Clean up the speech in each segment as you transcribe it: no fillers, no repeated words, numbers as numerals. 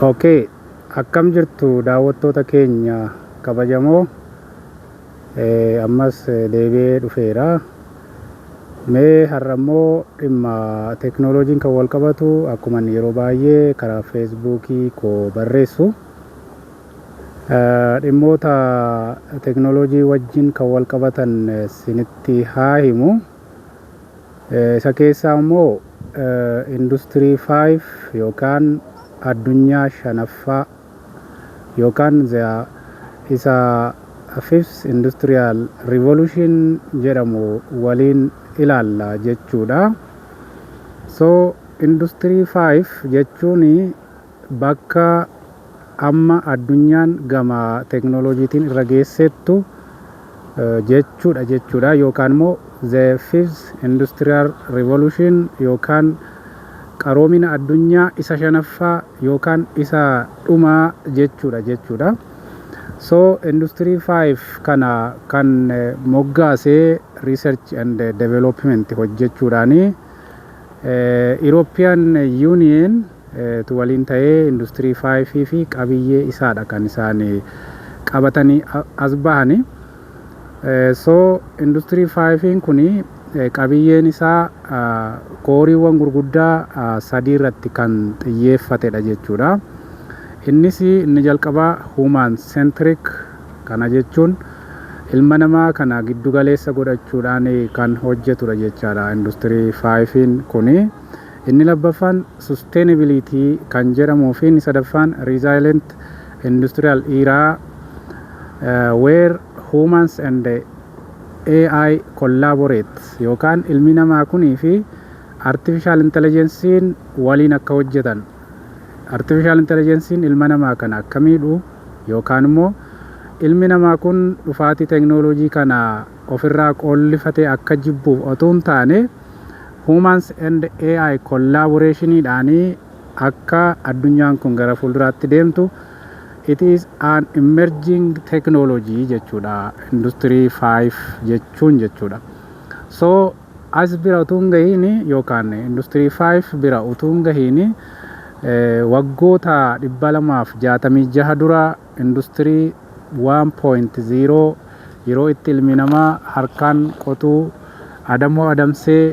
Okay, akkam jirtu daawwattoota keenya kabajamoo? Ammas deebi'ee dhufeera. Mee har'a immoo dhimma teknooloojiin kan wal qabatu, akkuma inni yeroo baay'ee karaa Feesbuukii koo barreessu, dhimmoota teknooloojii wajjin kan wal qabatan sinitti haa himu. Isa keessaa immoo Industirii 5 yookaan addunyaa shanaffaa yookaan isa Fifth Industrial Revolution jedhamu waliin ilaalla jechuudha. So Industirii 5 jechuun bakka amma addunyaan gama teknooloojiitiin irra geessettu jechuudha, yookaan immoo the Fifth Industrial Revolution yookaan qaroomina addunyaa isa shanaffaa yookaan isa dhumaa jechuudha. So Industry 5 kana kan moggaasee research and development hojjechuudhaani European Union tu waliin ta'ee Industry 5 fi qabiyyee isaadha kan isaan qabatanii as bahani. So Industry 5 kuni qabiyyeen isaa coreiiwwan gurguddaa sadii irratti kan xiyyeeffatedha jechuudha. Innis inni jalqabaa human centric, kana jechuun ilma namaa kana giddu galeessa godhachuudhaan kan hojjetudha jechaadha Industry 5 kuni. Inni lammaffaan sustainability kan jedhamuu fi inni sadaffaan resilient industrial era where humans and AI collaborate, yookaan ilmi namaa kunii fi artificial intelligence'n waliin akka hojjetan, artificial intelligence'n ilma namaa kana akka miidhu yookaan immoo ilmi namaa kun dhufaatii teknooloojii kana ofirraa qoollifatee akka jibbuuf otoo hin taane, humans and AI collaborationiidhaanii akka addunyaan kun gara fuulduraatti deemtu. It is an emerging technology jechuudha Industry 5 jechuun jechuudha. So as bira utuu hin gahiin yookaan Industry 5 bira utuu hin gahiin, waggoota 266 dura Industry 1.0, yeroo itti ilmi namaa harkaan qotuu, adamoo adamsee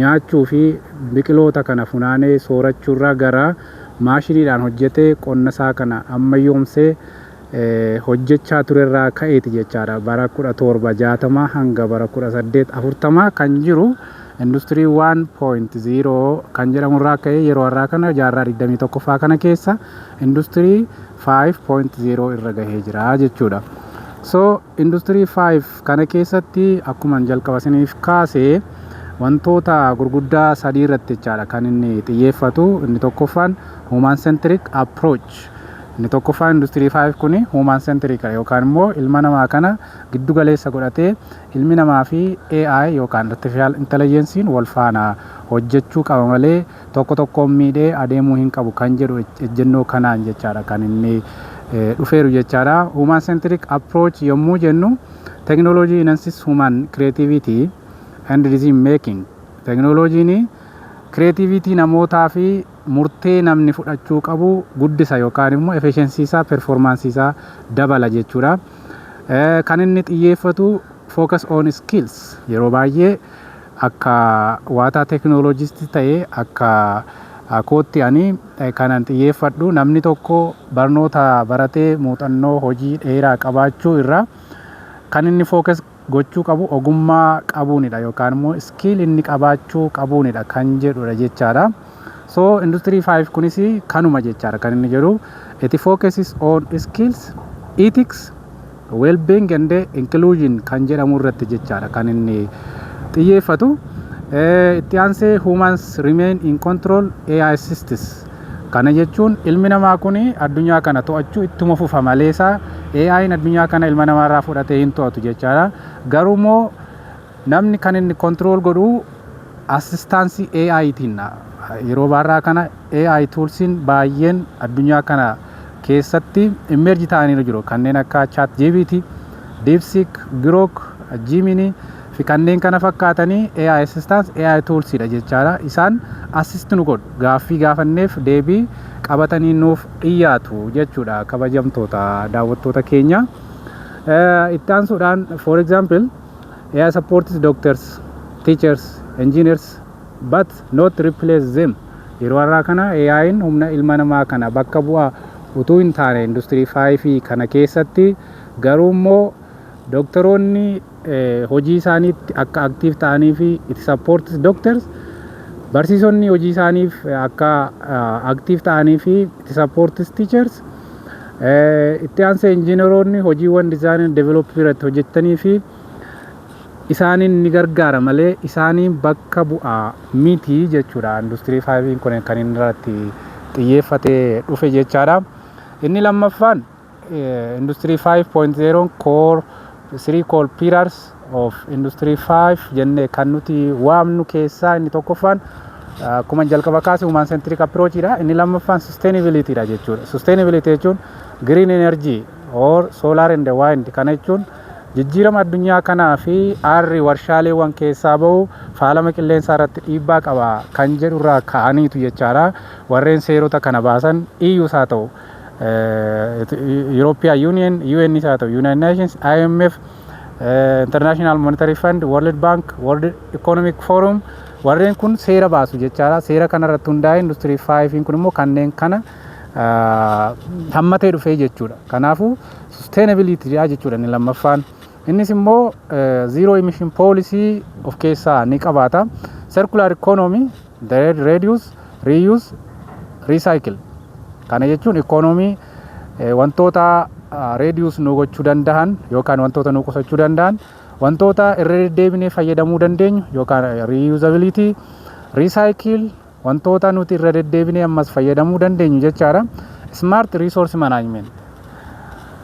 nyaachuu fi biqiloota kana funaanee soorachuurraa gara maashiniidhaan hojjetee qonna isaa kana ammayyoomsee hojjechaa turerraa ka'eeti jechaadha. Bara 1760 hanga bara 1840 kan jiru Industirii 1.0 kan jedhamurraa ka'ee, yeroo har'aa kana jaarraa 21ffaa kana keessa Industirii 5.0 irra gahee jira jechuudha. So Industirii 5 kana keessatti akkuma jalqaba isiniif kaasee wantoota gurguddaa sadii irratti jechaadha kan inni xiyyeeffatu. Inni tokkoffaan human centric approach. Inni tokkoffaan Industirii 5 kuni human centric yookaan immoo ilma namaa kana giddu galeessa godhatee, ilmi namaa fi AI yookaan artificial intelligence'n wal faana hojjechuu qaba malee tokko tokkoon miidhee adeemuu hin qabu kan jedhu ejjennoo kanaan jechaadha kan inni dhufeeru jechaadha. Human centric approach yommuu jennu, technology enhances human creativity and decision making. Teknooloojiin creativity namootaa fi murtee namni fudhachuu qabu guddisa yookaan immoo efficiency isaa, performance isaa dabala jechuudha. Kan inni xiyyeeffatu focus on skills. Yeroo baay'ee akka waataa teknooloojisti ta'ee akka kootti ani kanan xiyyeeffadhu, namni tokko barnoota baratee muuxannoo hojii dheeraa qabaachuu irra kan inni focus gochuu qabu ogummaa qabuunidha yookaan immoo skill inni qabaachuu qabuunidha kan jedhudha jechaadha. So Industry 5 kunis kanuma jechaadha kan inni jedhu. It focuses on skills, ethics, well-being and inclusion kan jedhamu irratti jechaadha kan inni xiyyeeffatu. Itti aansee humans remain in control, AI assists. Kana jechuun ilmi namaa kun addunyaa kana to'achuu ittuma fufa maleesaa AI'n addunyaa kana ilma namaarraa fudhatee hin to'atu jechaadha. Garuu immoo namni kan inni control godhu assistance AI'tiin. Yeroo baarraa kana AI toolsiin baay'een addunyaa kana keessatti emerge ta'anii jiru. Kanneen akka ChatGPT, DeepSeek, Grok, Gemini. fi kanneen kana fakkaatanii AI assistance, AI toolsidha jechaadha. Isaan assist nu godhu, gaaffii gaafanneef deebii qabatanii nuuf dhiyaatu jechuudha, kabajamtoota daawwattoota keenya. Itti aansuudhaan, for example, AI supports doctors, teachers, engineers, but not replace them. Yeroo har'aa kana AI'n humna ilma namaa kana bakka bu'aa utuu hin taane Industry 5 kana keessatti garuu immoo doktoroonni hojii isaaniitti akka active ta'anii fi it supports doctors, barsiisonni hojii isaaniif akka active ta'anii fi it supports teachers, itti aansee injiinaroonni hojiiwwan design develop irratti hojjetanii fi isaaniin ni gargaara malee isaaniin bakka bu'aa miti jechuudha. Industry 5 kun kan inni irratti xiyyeeffatee dhufe jechaadha. Inni lammaffaan Industry 5.0 core, three core pillars of Industry 5 jennee kan nuti waamnu keessaa inni tokkoffaan, akkuma jalqaba kaase, human centric approach dha. Inni lammaffaan sustainability dha jechuudha. Sustainability jechuun green energy or solar and wind. Kana jechuun jijjiirama addunyaa kanaa fi aarri warshaaleewwan keessaa bahu faalama qilleensaa irratti dhiibbaa qaba kan jedhu irraa ka'aniitu jechaadha. Warreen seerota kana baasan EUs haa ta'u, European Union, UN haa ta'u, United Nations, IMF, International Monetary Fund, World Bank, World Economic Forum, warreen kun seera baasu jechaadha. Seera kana irratti hundaa'e Industry 5 kun immoo kanneen kana hammatee dhufee jechuudha. Kanaafuu sustainability dha jechuudha inni lammaffaan. Innis immoo zero emission policy of keessaa ni qabaata. Circular economy, reduce, reuse, recycle. Kana jechuun economy wantoota reduce nu gochuu danda'an yookaan wantoota nu qusachuu danda'an, wantoota irra deddeebinee fayyadamuu dandeenyu yookaan reusability, recycle, wantoota nuti irra deddeebinee ammas fayyadamuu dandeenyu jechaadha. Smart resource management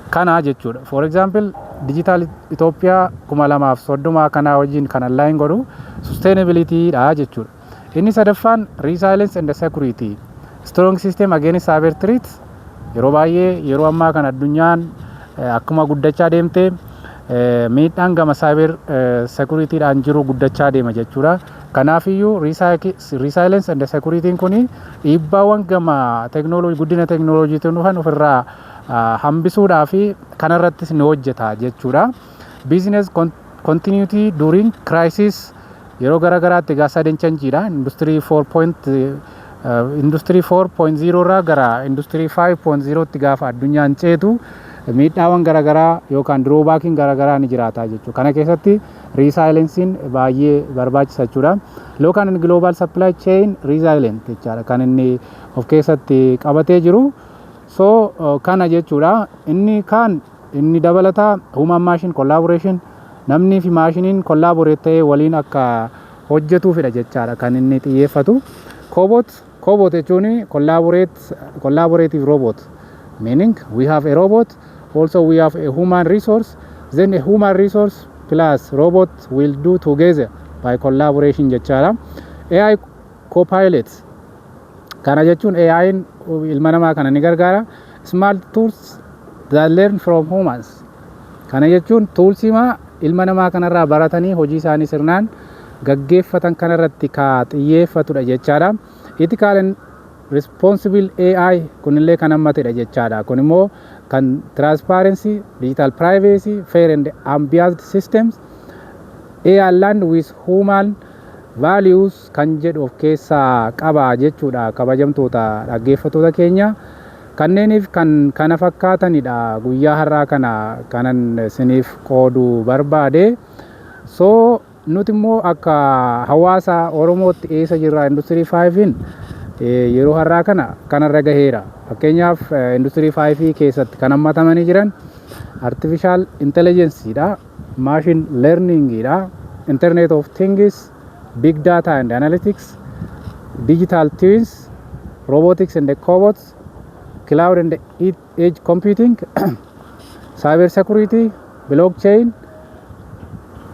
kana jechuudha. For example, Digital Itoophiyaa 2030 kanaa wajjin kan align godhu sustainability dha jechuudha. Inni sadaffaan resilience and security. Strong system against cyber threats. Yeroo baay'ee, yeroo ammaa kana addunyaan akkuma guddachaa deemte miidhaan gama cyber securityidhaan jiru guddachaa deema jechuudha. Kanaafiyyuu resilience and security kun dhiibbaawwan gama teknooloojii, guddina teknooloojiitiin dhufan ofirraa hambisuudhaa fi kanarrattis ni hojjeta jechuudha. Business continuity during crisis, yeroo gara garaatti egaa sudden change dha. Industry 4.0 irraa gara Industry 5.0 tti gaafa addunyaan ceetu miidhaawwan garaagaraa yookaan drawbackiin garaagaraa ni jiraata jechuudha. Kana keessatti resilienceiin baay'ee barbaachisa jechuudha. Local and global supply chain resilient jechaadha kan inni of keessatti qabatee jiru. So kana jechuudha. Inni kaan, inni dabalataa, human machine collaboration, namni fi maashiniin collaborate ta'ee waliin akka hojjetuufidha jechaadha kan inni xiyyeeffatu. Cobot jechuun collaborative robot, meaning we have a robot, also we have a human resource, then a human resource plus robot will do together by collaboration jechaadha. AI copilot kana jechuun AI'n ilma namaa kana ni gargaara. Smart tools that learn from humans. Kana jechuun toolsii ilma namaa kanarraa baratanii hojii isaanii sirnaan gaggeeffatan kanarratti ka xiyyeeffatudha jechaadha. Ethical and responsible AI kunillee kan hammatedha jechaadha. Kun immoo kan transparency, digital privacy, fair and unbiased systems, AI aligned with human values kan jedhu of keessaa qaba jechuudha, kabajamtoota dhaggeeffattoota keenya. Kanneeniif kan kana fakkaatanidha guyyaa har'aa kana kanan isiniif qooduu barbaade. So nuti immoo akka hawaasa Oromootti eessa jirra? Industry 5in yeroo har'aa kana kanarra gaheera. Fakkeenyaaf, Industry 5 keessatti kan hammatamanii jiran artificial intelligence dha, machine learning dha, internet of things, big data and analytics, digital twins, robotics and cobots, cloud and edge computing, cyber security, blockchain,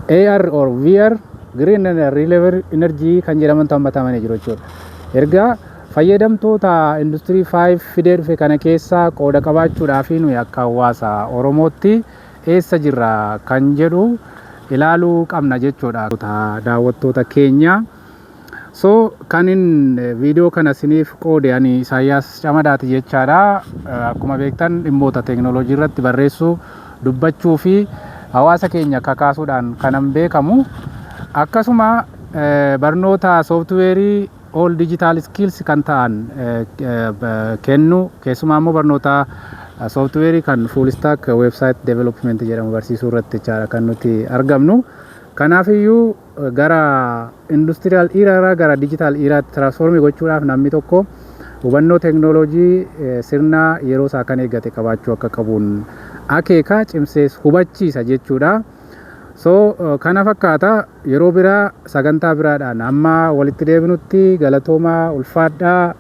AR or VR, green and renewable energy kan jedhaman hammatamanii jiru jechuudha. Ergaa fayyadamtoota Industry 5 fidee dhufe kana keessaa qooda qabaachuudhaaf nuyi akka hawaasa Oromootti eessa jirra kan jedhu Ilaaluu qabna jechuudha, daawwattoota keenya. So kanin viidiyoo kana isiniif qoode ani Isaayyaas Camadaati jechaadha. Akkuma beektan dhimmoota teekinooloojii irratti barreessuu, dubbachuu fi hawaasa keenya kakaasuudhaan kanan beekamu. Akkasuma barnoota sooftiweerii all digital skills kan ta'an kennu, keessumaa immoo barnoota sooftiweerii kan full stack website development jedhamu barsiisuu irratti jechaadha kan nuti argamnu. Kanaafiyyuu gara industrial era irraa gara digital eraatti transform gochuudhaaf namni tokko hubannoo teekinooloojii sirna yeroo isaa kan eeggate qabaachuu akka qabuun akeeka cimsees hubachiisa jechuudha. So kana fakkaata. Yeroo biraa sagantaa biraadhaan amma walitti deebinutti galatoomaa, ulfaadhaa.